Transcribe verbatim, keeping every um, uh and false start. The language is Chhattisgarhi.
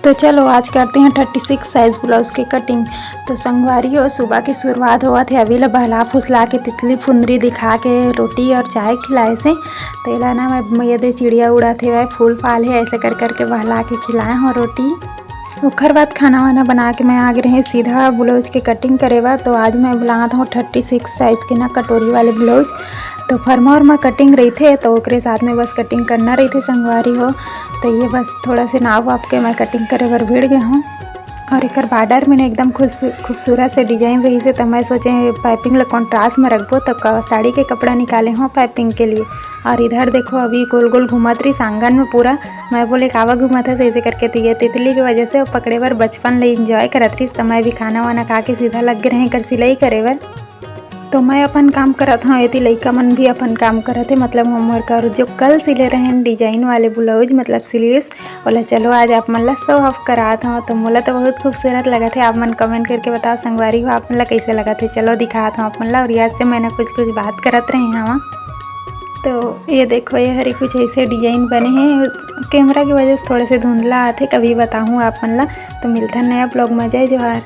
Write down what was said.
तो चलो, आज करते हैं थर्टी सिक्स साइज ब्लाउज के कटिंग। तो संगवारी हो, सुबह की शुरुआत होवत हे, अभी ले बहला फुसला के, तितली फुंदरी दिखा के रोटी और चाय खिलाए से। तो एला ना, मैं ये दे चिड़िया उड़त हे, फूल फाल हे, ऐसे कर करके बहला के खिलाए हों रोटी। ओखर बाद खाना वाना बना के मैं आ गे रहें सीधा ब्लाउज के कटिंग करे बर। तो आज मैं बनात हों थर्टी सिक्स साइज के ना कटोरी वाले ब्लाउज। तो फरमा उरमा कटिंग रहिथे, तो ओकरे साथ में बस कटिंग करना रहिथे संगवारी हो। तो ये बस थोड़ा से नाप वाप के मैं कटिंग करे बर भिड़ गे हों। और एकर बॉर्डर में ना एकदम खुश-, खूबसूरत से डिजाइन रहिस हे, तो मैं सोचे पाइपिंग ला कॉन्ट्रास्ट में रखबो, तो क-, साड़ी के कपड़ा निकाले हों पाइपिंग के लिए। और इधर देखो, अभी गोल गोल घूमत रहिस आंगन में पूरा। मैं बोले, "कावा घूमत हस ऐसे करके?" तो ये तितली के वजह से वो पकड़े बर बचपन ले एंजॉय करत रहिस, तो मैं भी खाना वाना खा के सीधा लग गे रहें एकर सिलाई करे बर। तो मैं अपन काम करत हौं, एती लइका मन भी अपन काम करत हे, मतलब होमवर्क। और जो कल सिले रहेन डिजाइन वाले ब्लाउज, मतलब स्लीव्स, ओला चलो आज आप मन ला शो ऑफ करात हौं। तो मोला तो बहुत खूबसूरत लगत हे, आप मन कमेंट करके बताओ संगवारी हो, आप मन ला कैसे लगत हे। चलो दिखात हौं आप मन ला। और यहाँ से मैं ना कुछ कुछ बात करत रहे हवा। तो ये देखो, ये हरे कुछ ऐसे डिजाइन बने हे। कैमरा की वजह से थोड़े से धुंधला आथे, कभी बताहूँ आप मन ला। तो मिलथन नया ब्लॉग में। जय जोहार।